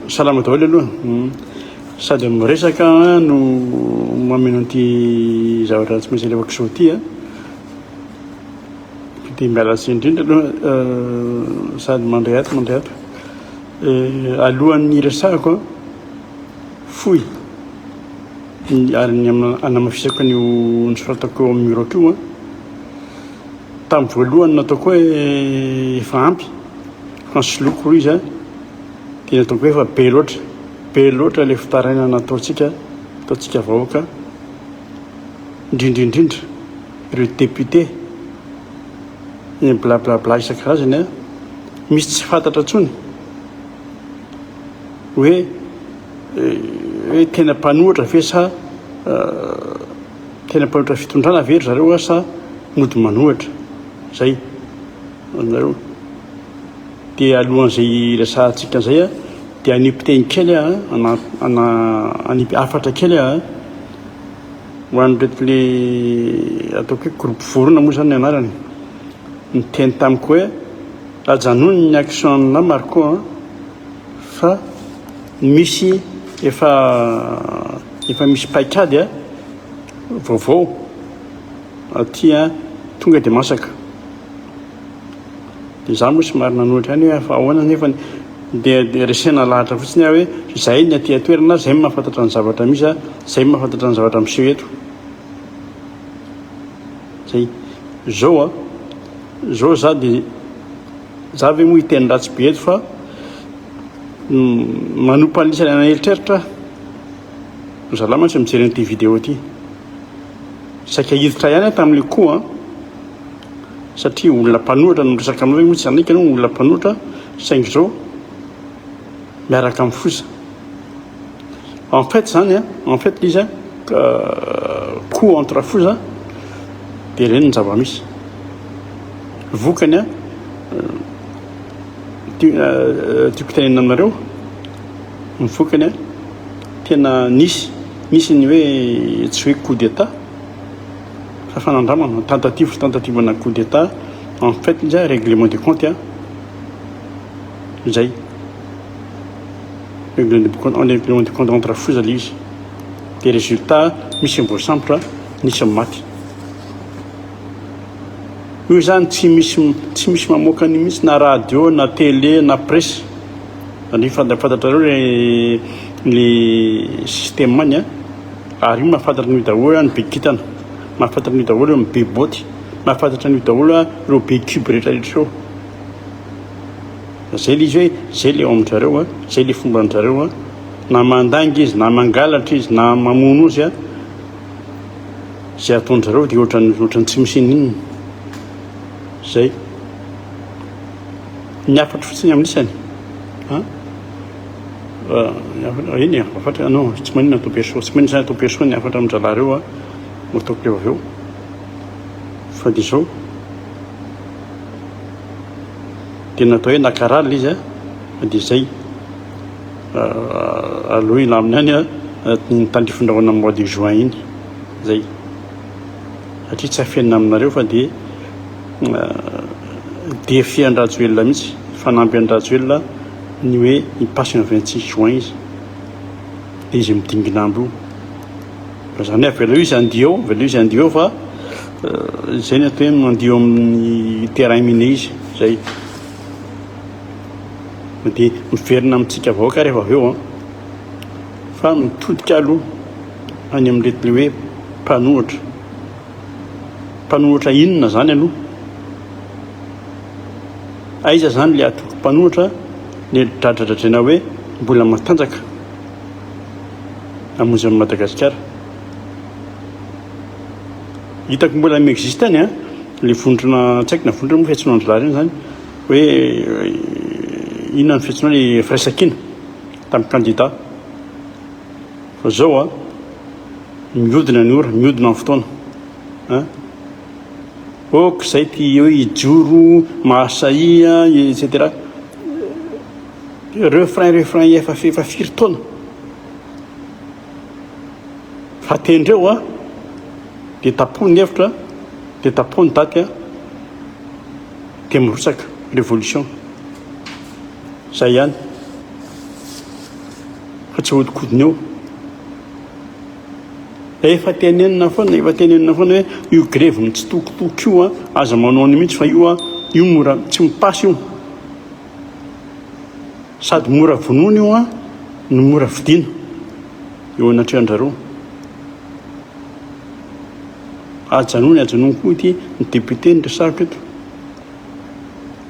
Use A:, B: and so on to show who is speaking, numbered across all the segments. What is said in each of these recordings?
A: Salama daholo aloha. Sady miresaka no mameno an'ity zavatra tsy maintsy alefako izao ity a. Dia miala tsiny indrindra aloha sady mandray ato mandray ato. Alohan'ny hiresahako a, fohy ary ny hanamafisako an'io nosoratako eo amin'ny mur-ko io a. Tamin'ny voalohany nataoko hoe efa ampy fa nisoloiko roa izy a, dia nataoko hoe efa be loatra, be loatra ilay fitarainana ataontsika, ataontsika vahoaka, indrindra indrindra ireo député, ny blablabla isan-karazany a, misy tsy fantatra intsony hoe hoe tena mpanohitra ve sa Tena mpanohitra fitondrana ve ry zareo sa mody manohitra? Zay nareo. Dia alohan'izay hiresahantsika an'izay a, dia hanipy teny kely aho a, ana hanipy hafatra kely aho a, ho an'ireto le ataoko hoe groupe vorona moa zany ny anarany, niteny tamiko hoe ajanony ny action-nà Marco a, fa misy efa Efa misy paikady a vaovao aty a tonga dia masaka. Dia za moa somary nanohitra ihany hoe fa ahoana nefa dia dia resena lahatra fotsiny aho hoe izay ny aty an-toerana, izay no mahafantatra ny zavatra misy a, izay no mahafantatra ny zavatra miseho eto. Zay. Zao a, zao za dia za ve moa hiteny ratsy be eto fa Manompa an'isany an'eritreritra aho. Ry zalahy mantsy mijery an'ity vidéo ity. Saika hiditra ihany aho tamin'ilay coup an. Satria olona mpanohitra no miresaka aminao hoe moa tsy hanaiky ianao olona mpanohitra saingy izao miaraka amin'ny foza. En fait zany an, en fait ilay izy an, coup entre foza dia ireny ny zava-misy. Vokany an, Tiako tenenina aminareo ny vokany a, tena nisy, nisy ny hoe tsy hoe coup d'état fa fanandramana, tentative, tentative ana coup d'état, en fait izy a règlement de compte a, zay, règlement de compte entre foza le izy, de résultat misy ny voasambotra, nisy ny maty. Io zany tsy misy tsy misy mamoaka an'io mihitsy na radio na télé na presse. Ary fantatrareo le le système any a. Ary io mahafantatra an'io daholo ny be kintana, mahafantatra an'io daholo ny be boty, mahafantatra an'io daholo ireo be cube rehetra rehetra ireo. Zay le izy hoe zay le ao amin-drareo a, zay le fomban-drareo a. Na mandainga izy, na mangalatra izy, na mamono izy a. Izay ataon-dry zareo dia ohatran'ny ohatran'ny tsy misy n'inona. Zay. Ny hafatro fotsiny amin'isany. An? Eny e, hafatra, non, tsy maninona atao perso, tsy maninona izany atao perso ny hafatra amin-drahalahy ireo an, no ataoko rehefa avy eo. Fa dia izao. Dia natao hoe nakarary ilay izy an, fa dia izay. Aloha hilamina ihany an, ny tandrifindrahona mois de juin iny. Zay. Satria tsy afenina aminareo fa dia défi an-dRajoelina mihitsy, fanampy an-dRajoelina ny hoe hi-passe ny 26 juin izy. Dia izy midinginambo io. Fa zany hoe avelao izy handia eo, avelao izy handia eo fa izay ny atao hoe mandia eo amin'ny terrain miné izy. Zay. Dia miverina amintsika vahoaka rehefa avy eo an. Fa mitodika aloha any amin'ireto le hoe mpanohitra. Mpanohitra inona zany aloha? Aiza zany le atoko mpanohitra le dradradradraina hoe mbola matanjaka hamonjy an'i Madagasikara? Hitako mbola mi-existe any an, le vondrona tsy haiko na vondrona moa fiantsoana an-dry zalahy ireny zany hoe inona ny fiantsoana le firaisankina tamin'ny kandida. Fa zao a, mihodina ny ora, mihodina ny fotoana a. Ok zay ty hoe hijoro, mahasahia et cetera. Refrain refrain efa efa firy taona. Fa tendreo a, dia tapoho ny hevitra, dia tapoho ny daty a, dia mirotsaka révolution. Zay ihany. Fa tsy ahodikodiny eo. Efa tenenina foana, efa tenenina foana hoe io grevy mitsitokotoko io an, aza manao an'io mihitsy fa io an, io mora tsy mipasy io. Sady mora vonoina io an, no mora vidiana eo anatrehan-drareo. Ajanony, ajanony koa ity ny député ny resahako eto.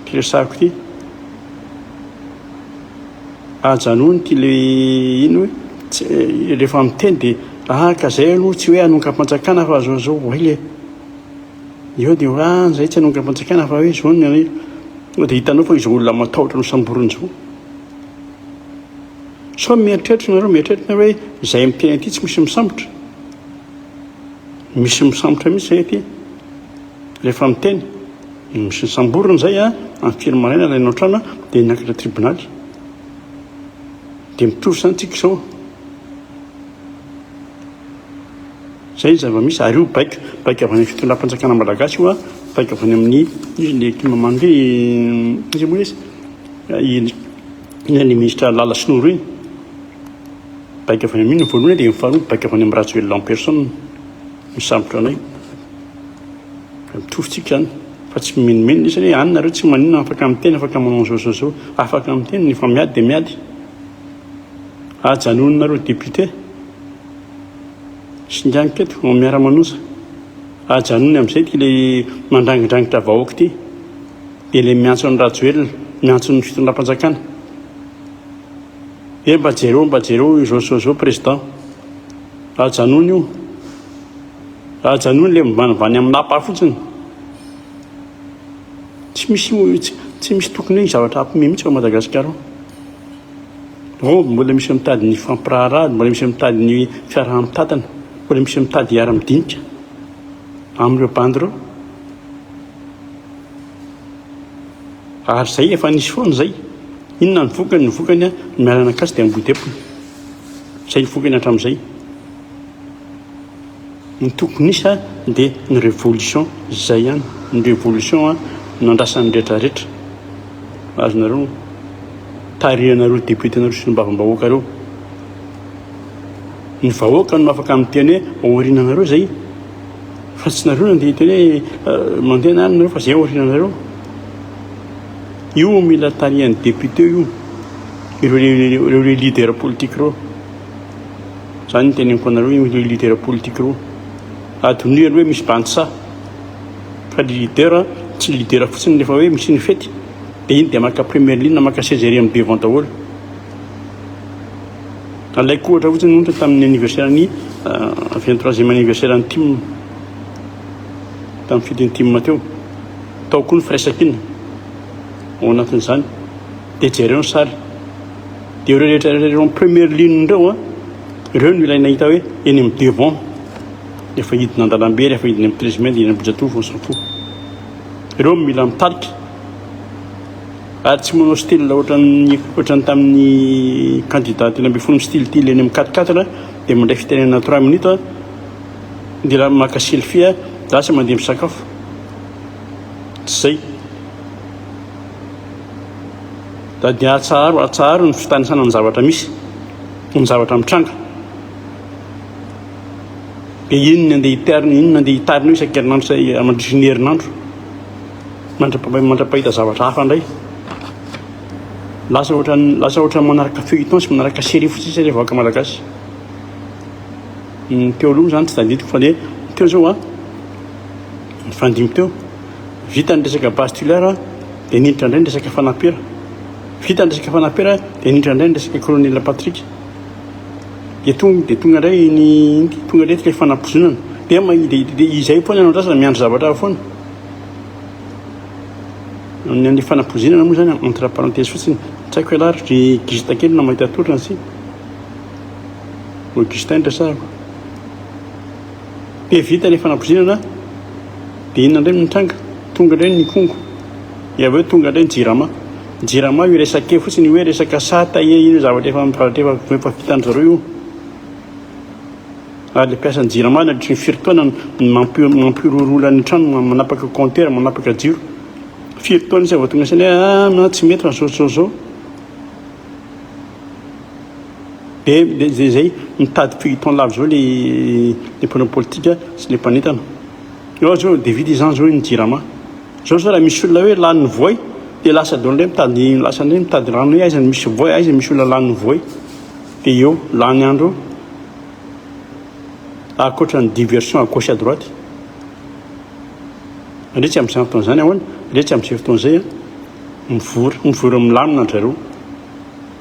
A: Ity resahako ity. Ajanony ity le ino hoe tsy rehefa miteny dia ah ka zay aloha tsy hoe hanongam-panjakana fa zao zao oay le eo dia hoe ah zay tsy hanongam-panjakana fa hoe zao ny anay dia hitanao fa izao olona matahotra no samborina izao. Sao mieritreritra nareo mieritreritra nareo hoe izay miteny aty tsy misy misambotra. Misy misambotra mihitsy zay aty rehefa miteny. Misy samborina zay a, amin'ny firy maraina alaina ao an-trano dia niakatra tribonaly. Dia mitovy zany tsika izao. Zay ny zava-misy ary io baiko, baiko avy any amin'ny fitondram-panjakana malagasy io a, baiko avy any amin'ny iza le Kimamandry iza moa izy? Iny le ministra Lala sy Noro iny. Baiko avy any amin'iny ny voalohany dia ny faharoa baiko avy any amin'ny Rajoelina en personne misambotra anay. Mitovy tsika zany fa tsy mimenomenona isany hoe any nareo tsy maninona afaka miteny afaka manao an'izao zao zao afaka miteny rehefa miady dia miady. Ajanony nareo député singaniko eto vao miara manosa. Ajanony amizay ty le mandrangidrangitra vahoaka ty dia le miantso an'i Rajoelina miantso ny fitondram-panjakana. Hoe mba jereo mba jereo izao zao zao président. Ajanony io. Ajanony le mivanivany amin'ny lapa fotsiny. Tsy misy tsy misy tokony hoe zavatra hampime mihitsy ao Madagasikara ao. Ao mbola misy mitady ny fampiraharaha, mbola misy mitady ny fiaraha-mitantana, mbola misy mitady hiara-midinika amin'ireo bandy ireo. Ary izay efa nisy foana izay. Inona ny vokany? Ny vokany miala an'Ankatso dia Ambohidepona. Izay ny vokany hatramin'izay. Ny tokony hisy dia ny révolution izay ihany, ny révolution no andrasan'ny retraretra. Azonareo tarihanareo député nareo solombavambahoaka reo. Ny vahoaka no afaka miteny hoe aoriananareo zay. Fa tsy nareo no andeha hiteny hoe mandeha na nareo fa zay aoriananareo. Io mila tarihan'ny député io. Ireo ireo leader politique ireo. Zany no teneniko anareo io le leader politique reo. Adinoy aloha hoe misy bandy sahy. Fa le leader tsy leader fotsiny rehefa hoe misy ny fety dia iny dia maka première ligne maka seza ery amin'ny devant daholo. Alaiko ohatra fotsiny ohatra tamin'ny anniversaire ny 23e anniversaire ny tim tamin'ny fetin'ny tim teo. Tao koa ny firaisankina ao anatin'izany. Dia jereo ny sary. Dia ireo rehetra rehetra ireo première ligne ireo an, ireo no ilaina hita hoe eny amin'ny devant rehefa hidina an-dalambe, rehefa hidina amin'ny 13 mai dia eny Ambohijatovo, on s'en fout. Ireo no mila mitarika. Ary tsy manao style ohatran'ny ohatran'ny tamin'ny candidat 13 style ity eny amin'ny 4 4 dia mandray fitenenana 3 minutes dia raha maka selfie lasa mandeha misakafo. Tsy zay. Da dia atsaharo, atsaharo ny fitanisana ny zavatra misy, ny zavatra mitranga. Dia inona andeha hitarina, inona andeha hitarina io isan-kerinandro sa mandritry ny herinandro. Mandra-pahita zavatra hafa indray. Lasa ohatran'ny lasa ohatran'ny manaraka feuilleton sy manaraka série fotsiny sisa ilay vahoaka malagasy. Ny teo aloha izany tsy tadidiko fa le teo izao an, nifandimby teo. Vita ny resaka base tulaire dia niditra indray ny resaka fanapera. Vita ny resaka fanapera dia niditra indray ny resaka colonel Patrick. Dia tonga dia tonga indray ny tonga indray ilay fanapozonana. Dia dia dia izay foana no andrasana miandry zavatra hafa foana. Ny an'ny fanapozinana moa izany entre parenthèse fotsiny. Tsy haiko ialahy ry Gista kely na mahita toerana sy Augustin no resahako. Dia vita ilay fanapozinana dia inona indray no nitranga? Tonga indray ny Ikongo. Dia avy eo tonga indray ny Jirama. Ny Jirama io resaka fotsiny hoe resaka sata e, ino zavatra efa zavatra efa efa vitan-dry zareo io. Ary ilay mpiasan'ny Jirama nandritry ny firy taona no mampi- mampihorohoro olona any an-trano, manapaka compteur, manapaka jiro. Firy taona izy vao tonga saina hoe ah, tsy mety fa zao zao zao. Dia dia zay mitady feuilleton lava zao le le mpanao politika sy le mpanentana. Eo zao dia vita izany zao ny jirama. Zao zao raha misy olona hoe lanin'ny voay dia lasa daholo indray mitady lasa indray mitady rano hoe aiza no misy voay, aiza misy olona lanin'ny voay. Dia eo lany andro eo. Ankoatra ny diversion à gauche à droite. Retsy amin'izany fotoana izany ahoana? Retsy amin'izay fotoana izay an, mivory, mivory milamina ry zareo.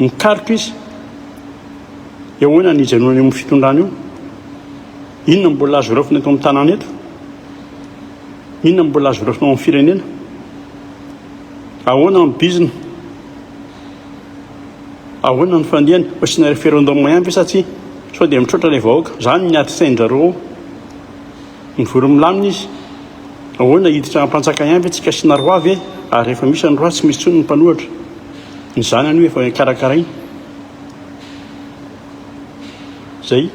A: Mikaroka izy. Eo ahoana ny hijanonany eo amin'ny fitondrana eo? Inona mbola azo raofina eto amin'ny tanàna eto? Inona mbola azo raofina ao amin'ny firenena? Ahoana ny bizina? Ahoana ny fandehany? Asiana référendum ihany ve sa tsia? Sao dia mitroatra ilay vahoaka? Izany ny ady sain-dRareo ao. Mivory milamina izy. Ahoana hiditra ampanjaka ihany ve tsika asiana roi ve? Ary rehefa misy ny roi tsy misy intsony ny mpanohitra. Ny zanany io efa karakarainy. Zay.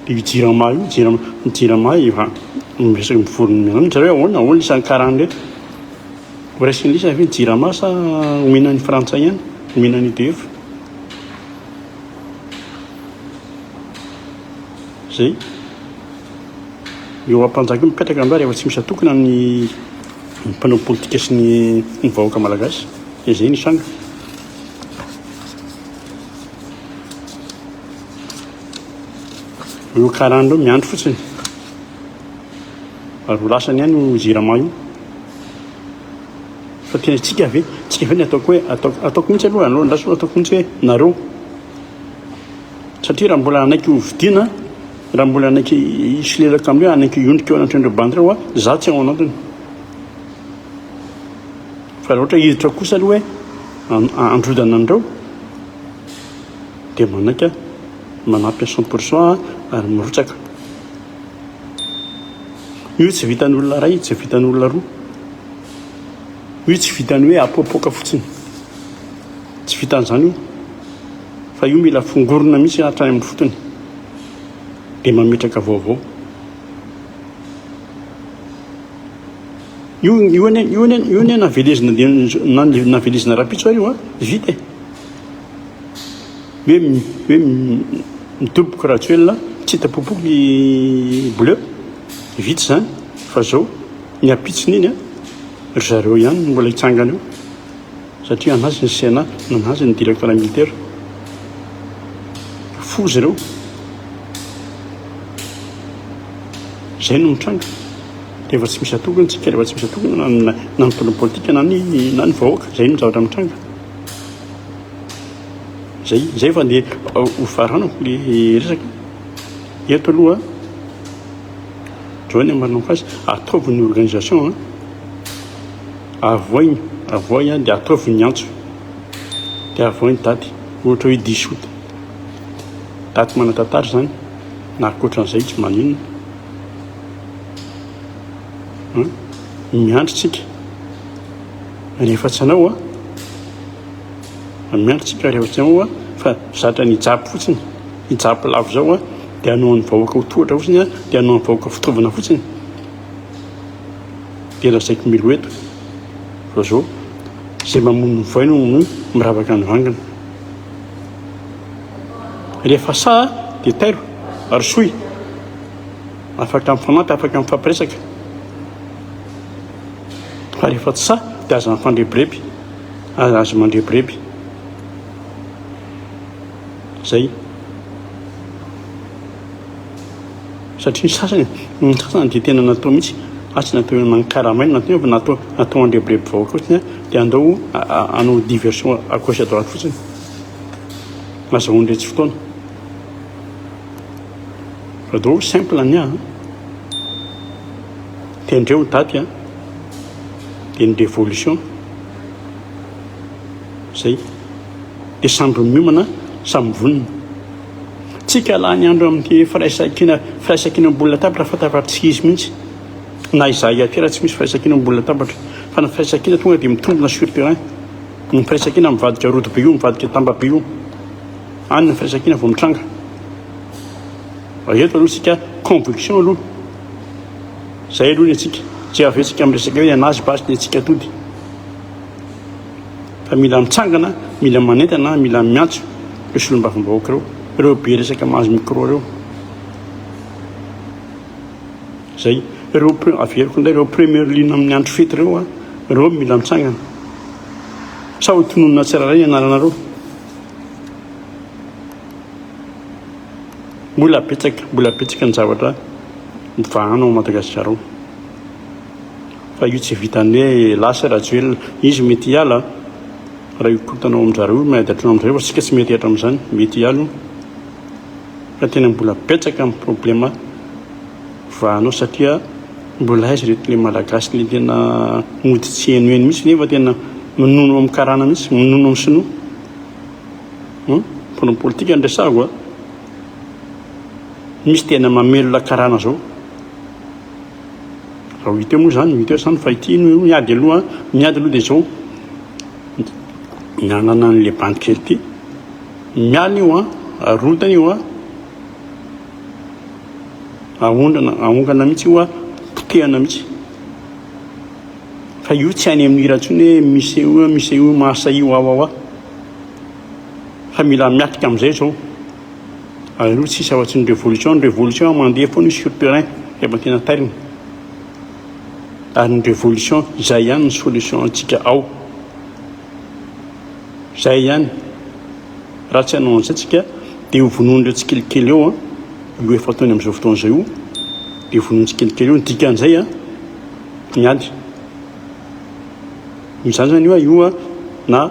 A: Dia io jirama io, jirama, ny jirama efa miresaka mivory milamina zareo ahoana ahoana isan'ny karana reto. Ho raisin'ny lisany ve ny jirama sa omena ny frantsay ihany, omena ny EDF. Zay. Io ampanjaka io mipetraka angamba rehefa tsy misy atokona ny mpanao politika sy ny ny vahoaka malagasy. Dia zay ny tranga. Io karana io miandry fotsiny. Ary ho lasany ihany io jirama io. Fa tena tsika ve? Tsika ve ny ataoko hoe ataoko ataoko mihitsy aloha aloha andraso ataoko mihitsy hoe nareo. Satria raha mbola hanaiky ho vidiana, raha mbola hanaiky hisolelaka amin'ireo, hanaiky hiondrika eo anatrehan'ireo bandy ireo aho, za tsy ao anatiny. Fa raha ohatra hiditra kosa aloha hoe handrodana an'ireo, dia manaiky aho, manampy à 100% aho ary mirotsaka. Io tsy vitan'ny olona iray, tsy vitan'ny olona roa. Io tsy vitan'ny hoe apoapoaka fotsiny. Tsy vitan'izany io. Fa io mila fongorona mihitsy hatrany amin'ny fotony. Dia mametraka vaovao. Io io anie io anie io anie navelezina dia navelezina rahampitso ary io a, vita e. Hoe hoe midoboka Rajoelina, tsy hita popoka ny bleu, vita izany fa zao ny ampitsony iny a, ry zareo ihany no mbola hitsangana eo satria anazy ny Sénat, anazy ny directeur militaire. Foza ireo. Zay no mitranga. Rehefa tsy misy atokony tsika, rehefa tsy misy atokony na na ny mpanao politika na ny na ny vahoaka, zay no zavatra mitranga. Zay, zay fa ndeha ho faranako le resaka. Eto aloha, zao ny amaranako azy, ataovy ny organisation an, avoay, avoay an, dia ataovy ny antso, dia avoay ny daty, ohatra hoe dix août, daty manan-tantara izany, na ankoatran'izay tsy maninona. An, miandry tsika, rehefa tsy hanao an. Miandry tsika rehefa tsy ao fa zatra ny hijapy fotsiny, hijapy lava zao dia hanao ny vahoaka ho tohatra fotsiny dia hanao ny vahoaka fitaovana fotsiny. Dia lazaiko milo eto fa zao izay mamono ny voay no miravaka ny vangina. Rehefa saha dia tairo ary soy. Afaka mifanampy, afaka mifampiresaka. Fa rehefa tsy sahy dia aza mifandrebireby. Aza mandrebireby. Zay. Satria ny sasany, ny sasany dia tena natao mihitsy, ah tsy natao nankaramaina, natao fa natao natao handrebireby vahoaka fotsiny dia andao hanao diversion à gauche à droite fotsiny. Azahoan'iretsy fotoana. Fa dao simple ny ahy. Tendreo ny daty an. Dia ny révolution. Zay. Dia samby miomana, samy vonona. Tsika lany andro amin'ity firaisankina, firaisankina ambony latabatra fa fa tsy hisy mihitsy. Na izahay aty raha tsy misy firaisankina ambony latabatra. Fa ny firaisankina tonga dia mitombina sur terrain. Ny firaisankina mivadika rodobe io, mivadika tambabe io. Any ny firaisankina vao mitranga. Fa eto aloha tsika conviction aloha. Zay aloha ny antsika. Tsy avy eo tsika miresaka hoe anazy basy ny antsika atody. Fa mila mitsangana, mila manentana, mila miantso ireo solombavambahoaka ireo, ireo be resaka mahazo micro ireo. Zay. Ireo averiko indray ireo première ligne amin'ny andro fety ireo a, ireo mila mitsangana. Sa ho tononina tsirairay ny anaranareo? Mbola betsaka, mbola betsaka ny zavatra mivahana ao Madagasikara ao. Fa io tsy vitan'ny hoe lasa Rajoelina, izy mety hiala raha io korontana ao amin-dry zareo io, miady hatreo amin-dry zareo fa tsika tsy mety hihatra amin'izany, mety hiala io. Fa tena mbola betsaka ny problema vahanao satria mbola aiza ireto le malagasy le tena mody tsy henoheno mihitsy nefa tena minono amin'ny karana mihitsy, minono amin'ny sinoa. Hum, mpanao politika no resahako a. Misy tena mamelona karana zao. Raha ho hita eo moa zany, ho hita eo zany fa ity no miady aloha, miady aloha dia zao. Ny anana an'le bandy kely ity. Miala io an, arodana io an. Aondrana, aongana mihitsy io an, potehana mihitsy. Fa io tsy any amin'ny hira intsony hoe misehoa misehoa mahasahia wawawa. Fa mila miatrika amin'izay izao. Ary aloha tsisy afa-tsy ny révolution, ny révolution mandeha foana io sur terrain rehefa tena tairina. Ary ny révolution izay ihany ny solution antsika ao. Izay ihany. Raha tsy hanao an'izay tsika dia ho vonoin'ireo tsikelikely eo an, io efa ataony amin'izao fotoana izao io, dia vonoiny tsikelikely eo ny dikan'izay an, miady. Izany zany io an, io an, na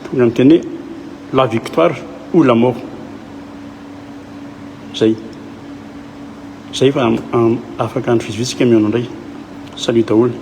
A: tonga ny teny hoe la victoire ou la mort. Zay. Zay fa afaka andro vitsivitsy ka mihaona indray. Salut daholo.